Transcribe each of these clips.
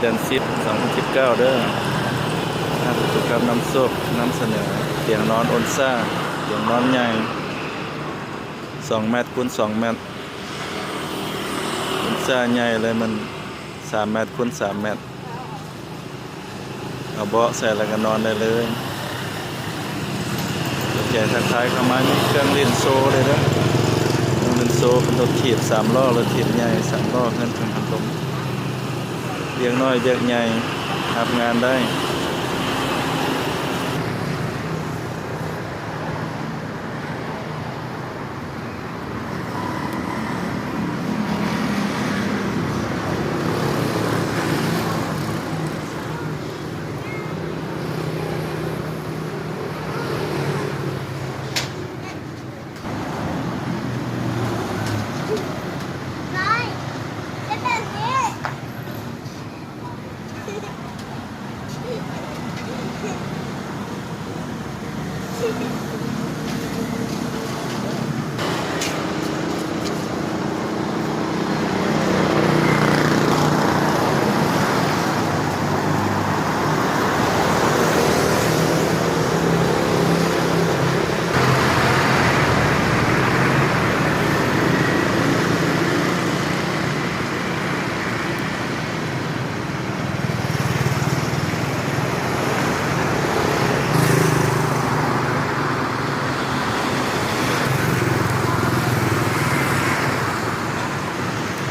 ເດືອນສິບ ສອງພັນສິບເກົ້າເດີ. ຮ້ານຈະຕຸກັບນຳໂຊກນຳສະເໜີຕຽງນອນອົນຊາ, ຕຽງນອນໃຫຍ່ ສອງແມັດຄູນສອງແມັດ, ອົນຊາໃຫຍ່ເລີຍ, ມັນສາມແມັດຄູນສາມແມັດ. ເອົາເບາະໃສ່ແລ້ວກໍນອນໄດ້ເລີຍ. ແຂກທັກທາຍເຂົ້າມາ, ມີເຄື່ອງຫຼິ້ນໂຊເລີຍເດີ, ເຄື່ອງຫຼິ້ນໂຊເປັນລົດຖີບສາມລໍ້, ລົດຖີບໃຫຍ່ສາມລໍ້, ເຮືອນກັງຫັນລົມ, ວຽກນ້ອຍວຽກໃຫຍ່ຮັບງານໄດ້.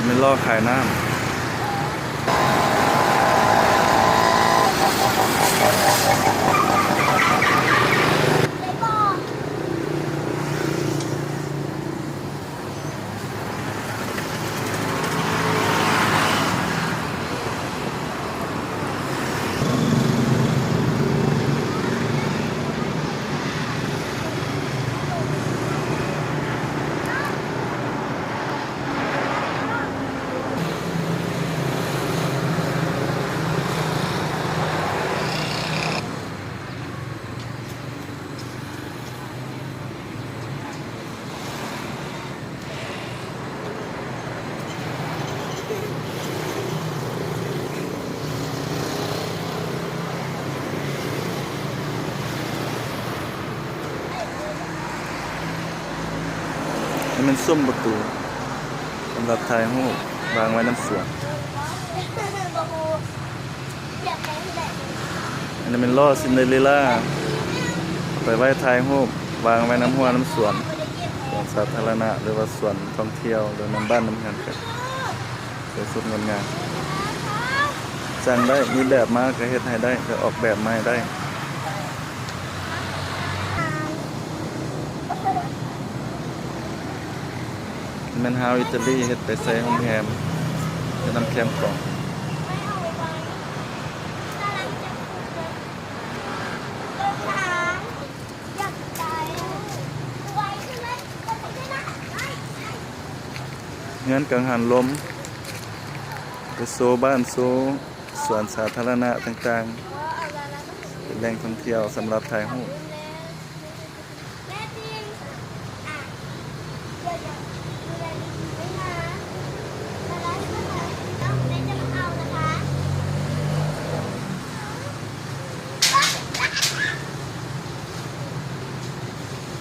ແມ່ນລໍ້ຂາຍນ້ຳ. ນີ້ແມ່ນຊຸມປະຕູສຳລັບຖ່າຍຮູບ ວາງໄວ້ນຳສວນ. ອັນນີ້ແມ່ນລໍ້ຊິນເດີເຣລາ ເອົາໄປໄວ້ຖ່າຍຮູບ ວາງໄວ້ນຳຮົ້ວນຳສວນ ສວນສາທາລະນະ ຫຼືວ່າສວນທ່ອງທ່ຽວ ຫຼືນຳບ້ານນຳເຮືອນ ກະສວຍສົດງົດງາມ. ສັ່ງໄດ້ ມີແບບມາກະເຮັດໃຫ້ໄດ້ ກະອອກແບບມາໃຫ້ໄດ້. ແມ່ນຮາວອີຕາລີ ເຮັດໄປໃສ່ໂຮງແຮມ ເຮັດນຳແຄມຂອງ. ເຮືອນກັງຫັນລົມ ໄປໂຊບ້ານໂຊສວນສາທາລະນະຕ່າງໆ ເປັນແຫຼ່ງທ່ອງທ່ຽວສຳລັບຖ່າຍຮູບ.